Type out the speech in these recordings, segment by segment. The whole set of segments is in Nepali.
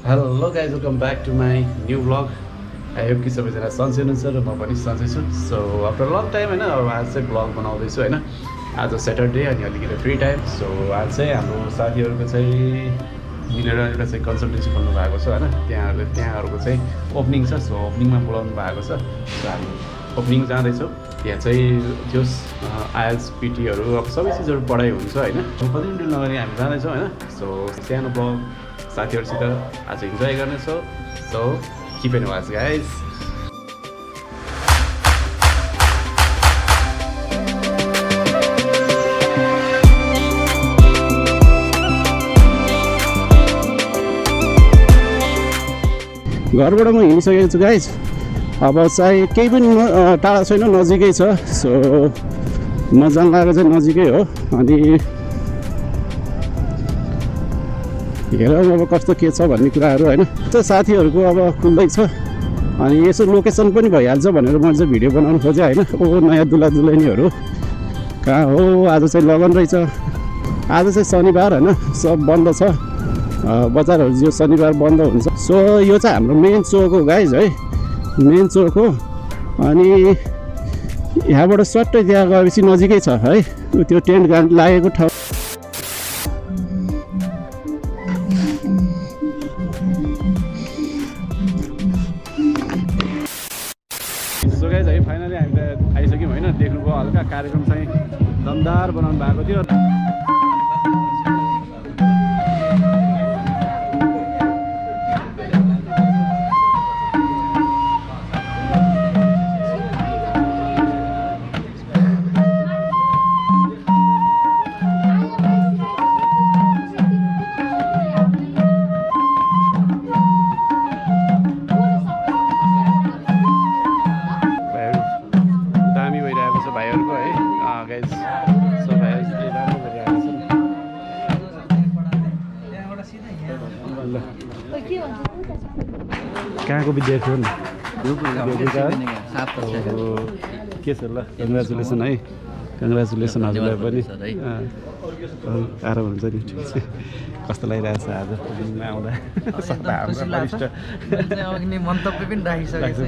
Hello guys, welcome back to my new vlog. I hope कि सबैजना सन्चै हुनुहुन्छ र म पनि सन्चै छु. सो आफ्टर लङ टाइम हैन, अब आज चाहिँ भ्लग बनाउँदैछु हैन. आज सैटरडे अनि अलिकति फ्री टाइम. सो आज चाहिँ हाम्रो साथीहरुको चाहिँ मिलेर एउटा चाहिँ कन्सल्टेन्सी खोल्नु भएको छ हैन. त्यहाँहरुको चाहिँ ओपनिङ छ. सो ओपनिङमा बोलाउनु भएको छ. सो हामी ओपनिङ जाँदैछौँ. त्यहाँ चाहिँ जोस आइएल्स पिटीहरु अब सबै चिजहरु पढाइ हुन्छ हैन. कति दिन नगरी हामी जाँदैछौँ हैन. सो सानो ब्लग साथीहरुसित आज इन्जोय गर्नेछौँ. So keep it watch guys. घरबाट म हिँडिसकेको छु गाइज. अब चाहिँ केही पनि टाढा छैन, नजिकै छ. सो म जान लागेको चाहिँ नजिकै हो. अनि हेरौँ अब कस्तो के छ भन्ने कुराहरू हैन. त्यो साथीहरूको अब खुल्दैछ अनि यसो लोकेसन पनि भइहाल्छ भनेर मैले चाहिँ भिडियो बनाउनु खोजेँ हैन. ओ नयाँ दुलादुलैनीहरू कहाँ हो. आज चाहिँ लगन रहेछ. आज चाहिँ शनिबार हैन, सब बन्द छ. बजारहरू जो शनिबार बन्द हुन्छ. सो यो चाहिँ हाम्रो मेन चोक हो गाइज है, मेन चोक हो. अनि यहाँबाट सट्टै त्यहाँ गएपछि नजिकै छ है त्यो टेन्ट लागेको ठाउँ. सो गाइज है, फाइनली हामी त आइसक्यौँ होइन. देख्नुभयो हल्का कार्यक्रम चाहिँ दमदार बनाउनु भएको थियो. कहाँको विद्यार्थी हो नि के छ ल. कङ्ग्रेचुलेसन है, कङ्ग्रेचुलेसन हजुरलाई पनि. आराम हुन्छ नि. कस्तो लागिरहेको छ आज आउँदा. मन्तव्य पनि राखिसकेको छ.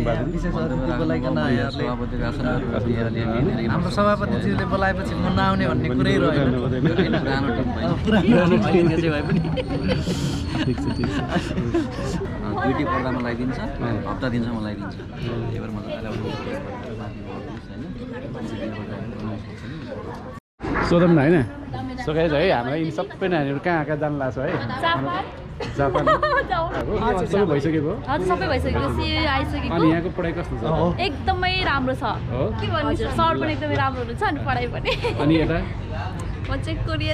हाम्रो सभापतिजीले बोलाएपछि म नआउने भन्ने कुरै रहेन. ड्युटी पर्दामा लगाइदिन्छ, हप्ता दिनसम्म लगाइदिन्छ. त्यही भएर सोधौँ न होइन. सो गाइज है, हामीलाई यिनी सबै नानीहरू कहाँ कहाँ जानु लाग्छ है. जापान सबै भइसकेको. सबै भइसकेको आइसकेको. अनि यहाँको पढाइ कस्तो छ? एकदमै राम्रो छ. के भन्नु, सर पनि एकदमै राम्रो हुनुहुन्छ अनि पढाइ पनि. अनि यता म चाहिँ कोरिया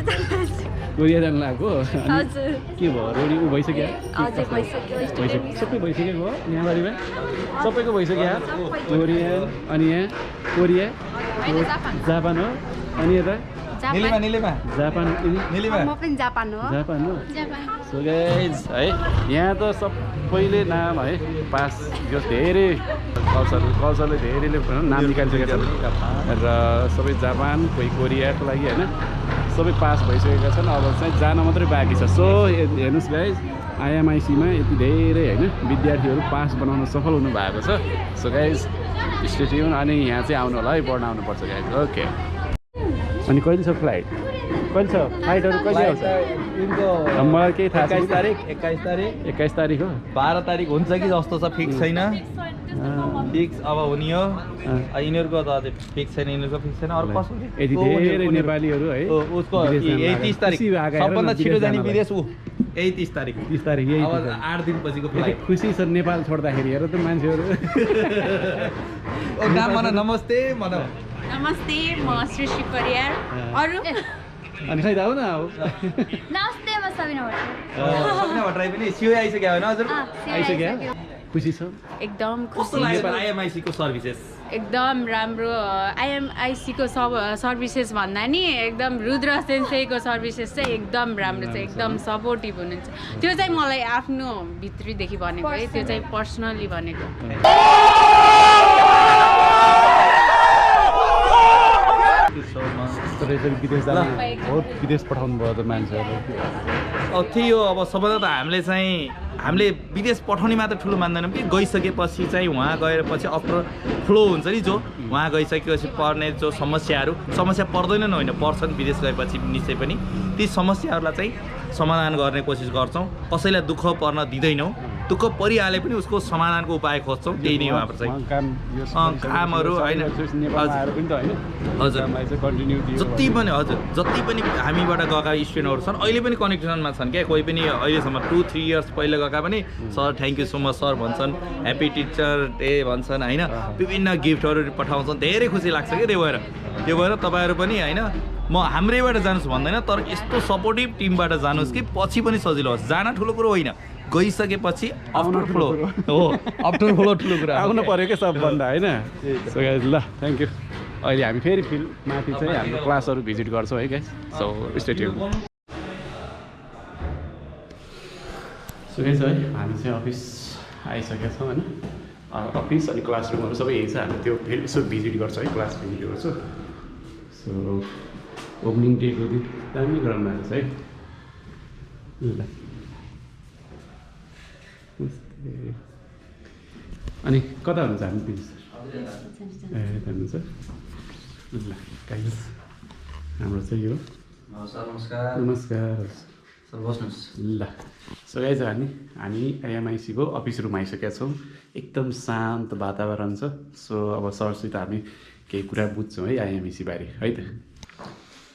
जानु लाग्यो. हजुर. के भयो रेडी उ भइसक्यो? हजुर भइसक्यो. सबै भइसकेको हो यहाँबारीमा. सबैको भइसक्यो. कोरिया अनि यहाँ कोरिया जापान हो. अनि यता जापान हो. सो गाइज है, यहाँ त सबैले नाम है पास यो धेरै कल्चरले धेरैले नाम निकालिसकेका छन्. र सबै जापान, कोही कोरियाको लागि होइन सबै पास भइसकेका छन्. अब चाहिँ जान मात्रै बाँकी छ. सो हेर्नुहोस् गाइज, आइएमआइसीमा यति धेरै होइन विद्यार्थीहरू पास बनाउन सफल हुनु भएको छ. So guys stay tune. अनि यहाँ चाहिँ आउनु होला है, पढ्न आउनुपर्छ गाइज. ओके. अनि कहिले छ फ्लाइट? कहिले छ फ्लाइटहरू? कहिले आउँछ मलाई केही थाहा छैन. 21 तारिक हो. 12 तारिक हुन्छ कि जस्तो छ, फिक्स छैन. फिक्स अब हुने हो. यिनीहरूको त अझै फिक्स छैन. यिनीहरूको फिक्स छैन. अरू कसो यति धेरै नेपालीहरू है उसको 31 तारिक सबभन्दा छिटो जाने विदेश ऊ 31 तारिक. 30 तारिक यही अब 8 दिनपछिको फ्लाइट. खुसी छ नेपाल छोड्दाखेरि. हेर त मान्छेहरू. नाम भन. नमस्ते भन. नमस्ते, म सृष्टि परियार. अरू अनि खै दाउ न अब. नमस्ते, म सबिना भट्टराई पनि सिओ आइसक्यो होइन हजुर? आइसक्यो. खुसी छ? एकदम कस्तो खुसी. लाग्यो आइएमआइसी को सर्भिसेस? एकदम राम्रो. आइएमआइसीको सर्भिसेस भन्दा नि एकदम रुद्र सेन्सेईको सर्भिसेस चाहिँ एकदम राम्रो छ. एकदम सपोर्टिभ हुनुहुन्छ. त्यो चाहिँ मलाई आफ्नो भित्रीदेखि भनेको है, त्यो चाहिँ पर्सनली भनेको. विदेश जानु बहुत विदेश पठाउनु भयो त मान्छेहरू. त्यही हो अब सबैभन्दा हामीले विदेश पठाउने मात्र ठुलो मान्दैनौँ कि गइसकेपछि चाहिँ वहाँ गएर पछि आफ्टर फ्लो हुन्छ नि जो वहाँ गइसकेपछि पर्ने जो समस्या पर्दैनन् होइन पर्छन् विदेश गएपछि निश्चय पनि ती समस्याहरूलाई चाहिँ समाधान गर्ने कोसिस गर्छौँ कसैलाई दुःख पर्न दिँदैनौँ दुःख परिहाले पनि उसको समाधानको उपाय खोज्छौँ त्यही नै हो हाम्रो चाहिँ कामहरू होइन जति पनि हामीबाट गएका स्टुडेन्टहरू छन् अहिले पनि कनेक्सनमा छन् क्या कोही पनि अहिलेसम्म 2-3 इयर्स पहिला गएका पनि sir thank you so much sir भन्छन् ह्याप्पी टिचर डे भन्छन् होइन विभिन्न गिफ्टहरू पठाउँछन् धेरै खुसी लाग्छ क्या त्यो भएर तपाईँहरू पनि होइन म हाम्रैबाट जानुहोस् भन्दैन तर यस्तो सपोर्टिभ टिमबाट जानुहोस् कि पछि पनि सजिलो होस् जान ठुलो कुरो होइन गइसकेपछि आफ्टर फ्लो ठुलो कुरा आउनु पऱ्यो क्या सबभन्दा होइन सो गाइज ल थ्याङ्क यू अहिले हामी फेरि माथि चाहिँ हाम्रो क्लासहरू भिजिट गर्छौँ है guys so stay tune so guys है हामी चाहिँ अफिस आइसकेका छौँ होइन अफिस अनि क्लासरुमहरू सबै यही छ हामी त्यो फेरि यसो भिजिट गर्छौँ है क्लास भिजिट गर्छौँ सो ओपनिङ डेको दिन दामी गराउनु भएको छ है ल अनि कता हुनुहुन्छ हामी प्लिज ए जानुहुन्छ ल गाइस हाम्रो चाहिँ यो सर नमस्कार नमस्कार सर बस्नुहोस् ल सो गाइस हामी आइएमआइसीको अफिस रुम आइसकेका छौँ एकदम शान्त वातावरण छ सो अब सरसित हामी केही कुरा बुझ्छौँ है आइएमआइसी बारे है त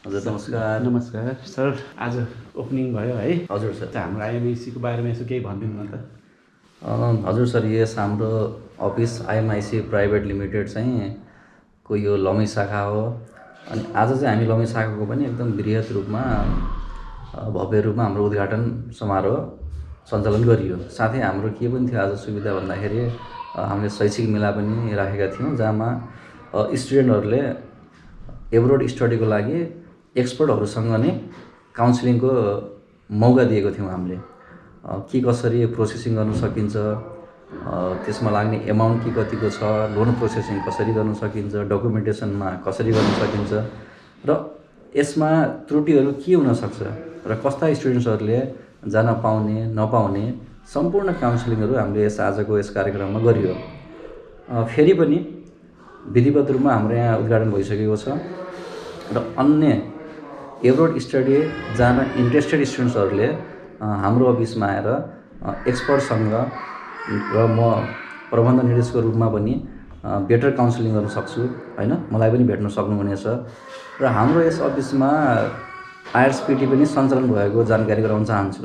हजुर नमस्कार नमस्कार सर आज ओपनिङ भयो है हजुर सर हाम्रो आइएमआइसीको बारेमा यसो केही भनिदिनु न त हजुर सर यस हाम्रो अफिस आइएमआइसी प्राइभेट लिमिटेड चाहिँ को यो लमी शाखा हो अनि आज चाहिँ हामी लमी शाखाको पनि एकदम बृहत रूपमा भव्य रूपमा हाम्रो उद्घाटन समारोह सञ्चालन गरियो साथै हाम्रो के पनि थियो आज सुविधा भन्दाखेरि हामीले शैक्षिक मेला पनि राखेका थियौँ जहाँमा स्टुडेन्टहरूले एब्रोड स्टडीको लागि एक्सपर्टहरूसँग नै काउन्सिलिङको मौका दिएको थियौँ हामीले के कसरी प्रोसेसिङ गर्न सकिन्छ त्यसमा लाग्ने एमाउन्ट के कतिको छ लोन प्रोसेसिङ कसरी गर्न सकिन्छ डकुमेन्टेसनमा कसरी गर्न सकिन्छ र यसमा त्रुटिहरू के हुनसक्छ र कस्ता स्टुडेन्ट्सहरूले जान पाउने नपाउने सम्पूर्ण काउन्सिलिङहरू हामीले आजको यस कार्यक्रममा गरियो फेरि पनि विधिवत रूपमा हाम्रो यहाँ उद्घाटन भइसकेको छ र अन्य एब्रोड स्टडी जान इन्ट्रेस्टेड स्टुडेन्ट्सहरूले हाम्रो अफिसमा आएर एक्सपर्टसँग र म प्रबन्ध निर्देशकको रूपमा पनि बेटर काउन्सिलिङ गर्न सक्छु होइन मलाई पनि भेट्न सक्नुहुनेछ र हाम्रो यस अफिसमा आइएलटिएस पनि सञ्चालन भएको जानकारी गराउन चाहन्छु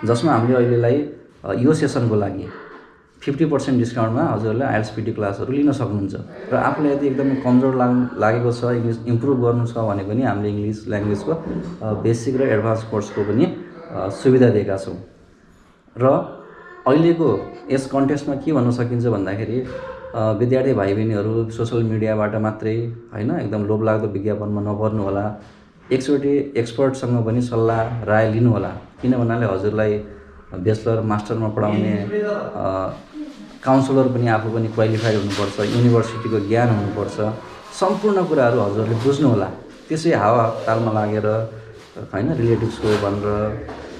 जसमा हामीले अहिलेलाई यो सेसनको लागि 50% डिस्काउन्टमा हजुरहरूले आइएलटिएस क्लासहरू लिन सक्नुहुन्छ र आफूलाई यदि एकदमै कमजोर लागेको छ इङ्ग्लिस इम्प्रुभ गर्नु छ भने पनि हामीले इङ्ग्लिस ल्याङ्ग्वेजको बेसिक र एडभान्स कोर्सको पनि सुविधा दिएका छौँ र अहिलेको यस कन्टेक्स्टमा के भन्न सकिन्छ भन्दाखेरि विद्यार्थी भाइ बहिनीहरू सोसल मिडियाबाट मात्रै होइन एकदम लोभलाग्दो विज्ञापनमा नपर्नु होला एकचोटि एक्सपर्टसँग पनि सल्लाह राय लिनु होला किन भन्नाले हजुरलाई ब्याचलर मास्टरमा पढाउने काउन्सिलर पनि आफू पनि क्वालिफाइड हुनुपर्छ युनिभर्सिटीको ज्ञान हुनुपर्छ सम्पूर्ण कुराहरू हजुरले बुझ्नु होला त्यसै हावा तालमा लागेर होइन रिलेटिभ्सको भनेर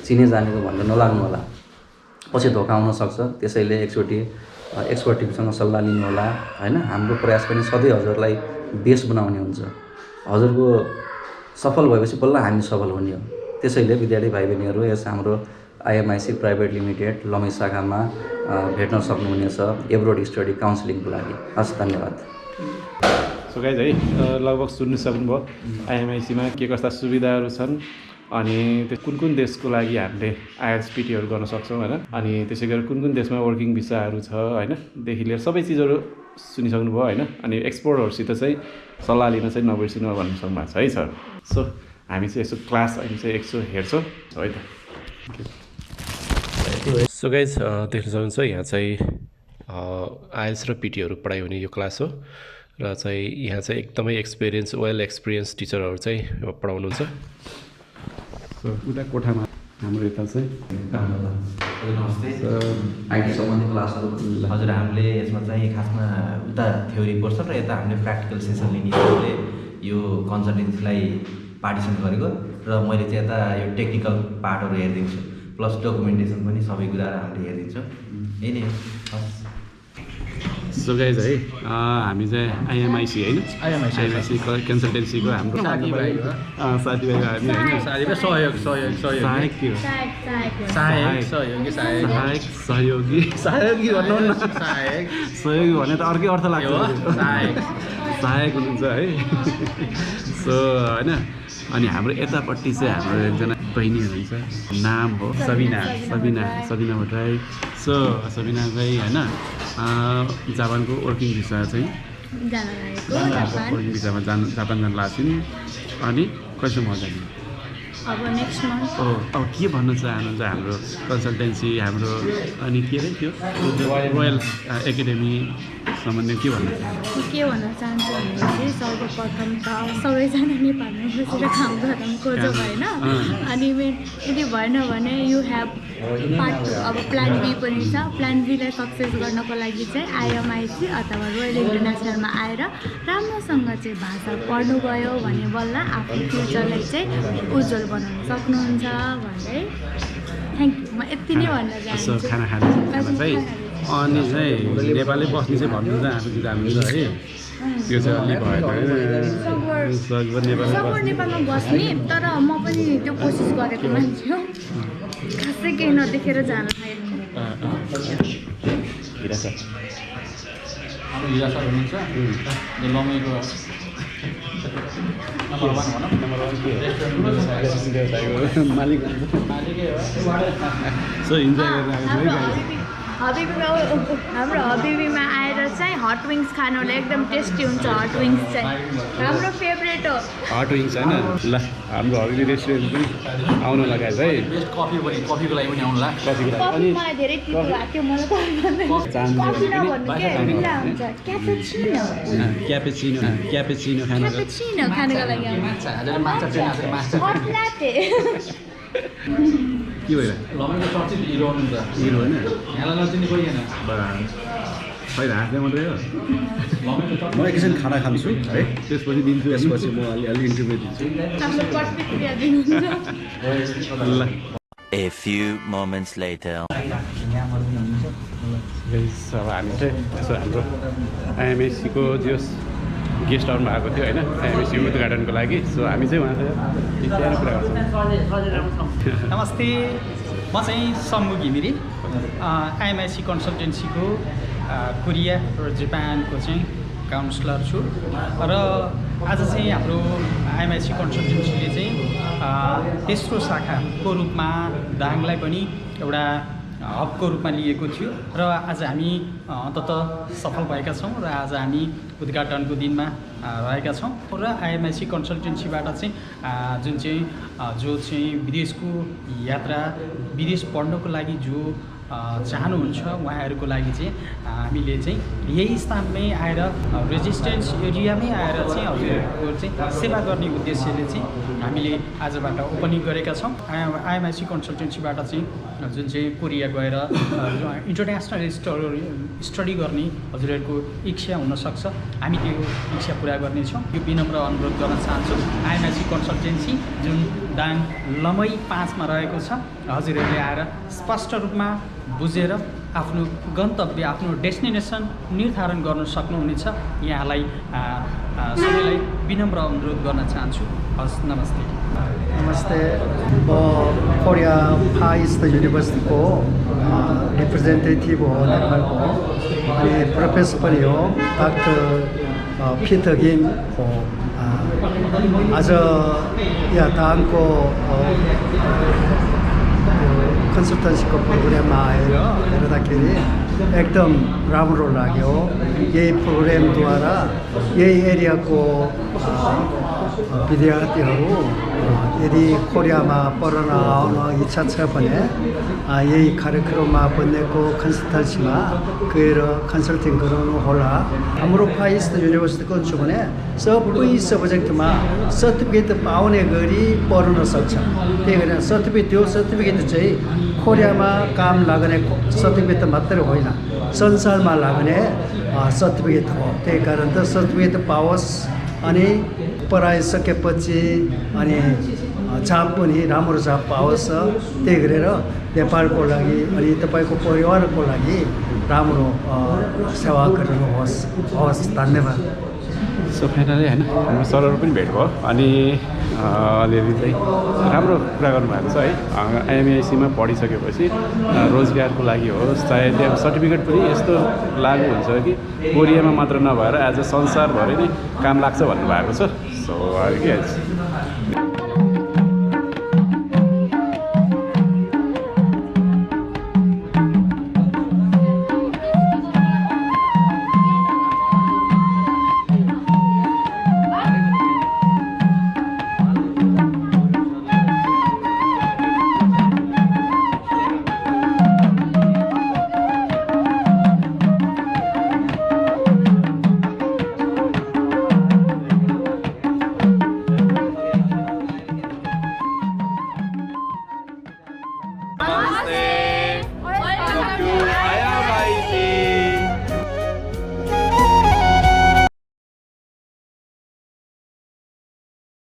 चिने जानेको भनेर नलाग्नु होला पछि धोका हुन सक्छ त्यसैले एकचोटि एक्सपर्ट टिमसँग सल्लाह लिनु होला होइन हाम्रो प्रयास पनि सधैँ हजुरलाई बेस्ट बनाउने हुन्छ हजुरको सफल भएपछि बल्ल हामी सफल हुने हो त्यसैले विद्यार्थी भाइ बहिनीहरू यस हाम्रो आइएमआइसी प्राइभेट लिमिटेड लमी शाखामा भेट्न सक्नुहुनेछ एब्रोड स्टडी काउन्सिलिङको लागि हस् धन्यवाद सो गाइज है लगभग सुन्नु सक्नुभयो आइएमआइसीमा के कस्ता सुविधाहरू छन् अनि कुन कुन देशको लागि हामीले आइएलटिएसहरू गर्न सक्छौँ होइन अनि त्यसै गरी कुन कुन देशमा वर्किङ भिसाहरू छ होइन देखि लिएर सबै चिजहरू सुनिसक्नुभयो होइन अनि एक्सपर्टहरूसित चाहिँ सल्लाह लिन चाहिँ नबिर्सिनु भन्नु सक्नु भएको छ है सर सो हामी चाहिँ यसो क्लास अहिले चाहिँ एकसो हेर्छौँ है त सो गाइज देख्न सक्नुहुन्छ यहाँ चाहिँ आइएल्स र पिटीहरू पढाइ हुने यो क्लास हो र चाहिँ यहाँ चाहिँ एकदमै वेल एक्सपिरियन्स टिचरहरू चाहिँ पढाउनुहुन्छ सो उता कोठामा हाम्रो यता चाहिँ नमस्ते आइटी सम्बन्धी क्लासहरू हजुर हामीले यसमा चाहिँ खासमा उता थ्योरी पोर्सन र यता हामीले प्र्याक्टिकल सेसन लिने यो कन्सल्टेन्सीलाई पार्टिसन गरेको र मैले चाहिँ यता यो टेक्निकल पार्टहरू हेरिदिन्छु प्लस डकुमेन्टेसन पनि सबै कुराहरू हामीले हेरिदिन्छौँ यही नै हो सो गाइज है हामी चाहिँ आइएमआइसी होइन आइएमआइसी कन्सल्टेन्सीको हाम्रो साथीभाइ हामी होइन सहयोगी भन्नु न सहयोगी भने त अर्कै अर्थ लाग्छ सहायक हुनुहुन्छ है सो होइन अनि हाम्रो यतापट्टि चाहिँ हाम्रो एकजना बहिनी हुनुहुन्छ नाम हो सबिना भट्टराई सो सबिना चाहिँ होइन जापानको वर्किङ भिसा चाहिँ वर्किङ भिसामा जापान जान लाग्छ नि अनि कहिलेसम्म जाने अब नेक्स्ट मन्थ अब के भन्न चाहनुहुन्छ हाम्रो कन्सल्टेन्सी हाम्रो अनि के अरे त्यो रोयल एकाडेमी सम्बन्धी के भन्न चाहनुहुन्छ के भन्न चाहन्छु भने चाहिँ सर्वप्रथम त सबैजना नेपालमा बसेर काम गर्न खोजौँ होइन अनि यदि भएन भने यु हेभ पार्ट 2 अब प्लान बी पनि छ प्लान बीलाई सक्सेस गर्नको लागि चाहिँ आइएमआइसी अथवा रोयल इन्टरनेसनलमा आएर राम्रोसँग चाहिँ भाषा पढ्नुभयो भने बल्ल आफ्नो फ्युचरलाई चाहिँ उज्जवल बनाउन सक्नुहुन्छ भन्दै थ्याङ्क यू म यति नै भन्न यसो चाहन्छु खाना खाने चाहिँ अनि चाहिँ नेपालै बस्ने चाहिँ भन्नु चाहिँ आफू जानु है त्यो चाहिँ अलि भयो सपोर्ट नेपालमा बस्ने तर म पनि त्यो कोसिस गरेको मान्छे हो खासै केही नदेखेर जान पाएको हिरासर हुनुहुन्छ लमैको मालिक सो इन्जोय गरेर हाम्रो हबिबीमा आएर चाहिँ हट विङ्स खानुलाई एकदम टेस्टी हुन्छ हट विङ्स चाहिँ हाम्रो फेभरेट हो हट विङ्स होइन ल हाम्रो हबिबी रेस्टुरेन्ट पनि आउनु लगाएछ है बेस्ट कफीको लागि पनि आउनुला कफीको लागि कफी मलाई धेरै तितो भएको थियो मलाई कफी नभन्नु के ढिला हुन्छ क्यापेचिनो खानको खानुको लागि के भएर लमैको चर्चित हिरो हुनुहुन्छ हिरो होइन यहाँलाई नचिन्ने कोही छैन पहिला हाँस्दै मात्रै हो म एकैछिन खाना खान्छु है त्यसपछि दिन्छु त्यसपछि म अलि इन्टरभ्यू दिन्छु हाम्रो प्रतिक्रिया दिनुहुन्छ ल A few moments later. अब हामी चाहिँ यसो हाम्रो आइएमएससीको जस गेस्ट हाउसमा आएको थियो होइन आइएमएससी उद्घाटनको लागि सो हामी चाहिँ उहाँसँग सानो कुरा गर्छौँ नमस्ते म चाहिँ सम्मु घिमिरे आइएमआइसी कन्सल्टेन्सीको कोरिया र जापानको चाहिँ काउन्सिलर छु र आज चाहिँ हाम्रो आइएमआइसी कन्सल्टेन्सीले चाहिँ तेस्रो शाखाको रूपमा दाङलाई पनि एउटा हबको रूपमा लिएको थियो र आज हामी अन्ततः सफल भएका छौँ र आज हामी उद्घाटनको दिनमा रहेका छौँ र आइएमआइसी कन्सल्टेन्सीबाट चाहिँ जुन चाहिँ विदेशको यात्रा विदेश पढ्नको लागि जो चाहनुहुन्छ उहाँहरूको लागि चाहिँ हामीले चाहिँ यही स्थानमै आएर रेजिस्टेन्स एरियामै आएर चाहिँ हजुरहरूको चाहिँ सेवा गर्ने उद्देश्यले चाहिँ हामीले आजबाट ओपनिङ गरेका छौँ आइएमआइसी कन्सल्टेन्सीबाट चाहिँ जुन चाहिँ कोरिया गएर इन्टरनेसनल स्टडी गर्ने हजुरहरूको इच्छा हुनसक्छ हामी त्यो इच्छा पुरा गर्नेछौँ यो विनम्र अनुरोध गर्न चाहन्छु आइएमआइसी कन्सल्टेन्सी जुन दाङ लमई 5 मा रहेको छ हजुरहरूले आएर स्पष्ट रूपमा बुझेर आफ्नो गन्तव्य आफ्नो डेस्टिनेसन निर्धारण गर्न सक्नुहुनेछ यहाँलाई सबैलाई विनम्र अनुरोध गर्न चाहन्छु हस् नमस्ते नमस्ते म कोरिया फार इस्ट युनिभर्सिटीको रिप्रेजेन्टेटिभ हो नेपालको अनि प्रोफेसर पनि हो डाक्टर पिटर गिम हो आज यहाँ दाङको कन्सल्टेन्सीको प्रोग्राममा आएर हेर्दाखेरि एकदम राम्रो लाग्यो यही प्रोग्रामद्वारा यही एरियाको विद्यार्थीहरू यदि कोरियामा पढ्न आउन इच्छा छ भने यही कार्यक्रममा बनेको कन्सल्टेन्सीमा गएर कन्सल्टिङ गराउनु होला हाम्रो फार इस्ट युनिभर्सिटीको छु भने सबै सब्जेक्टमा सर्टिफिकेट पाउने गरी पढ्न सक्छ त्यही भएर त्यो सर्टिफिकेट चाहिँ कोरियामा काम लाग्ने सर्टिफिकेट मात्रै होइन संसारमा लाग्ने सर्टिफिकेट हो त्यही कारण त सर्टिफिकेट पाओस् अनि पढाइसकेपछि अनि जब पनि राम्रो जब पाओस् त्यही गरेर नेपालको लागि अनि तपाईँको परिवारको लागि राम्रो सेवा गर्नुहोस्। हवस्, धन्यवाद। सो फाइनली होइन हाम्रो सरहरू पनि भेट भयो अनि अलिअलि चाहिँ राम्रो कुरा गर्नुभएको छ है। आइएमआइसीमा पढिसकेपछि रोजगारको लागि होस् चाहे त्यहाँ सर्टिफिकेट पनि यस्तो लागु हुन्छ कि कोरियामा मात्र नभएर एज अ संसारभरि नै काम लाग्छ भन्नुभएको छ। सो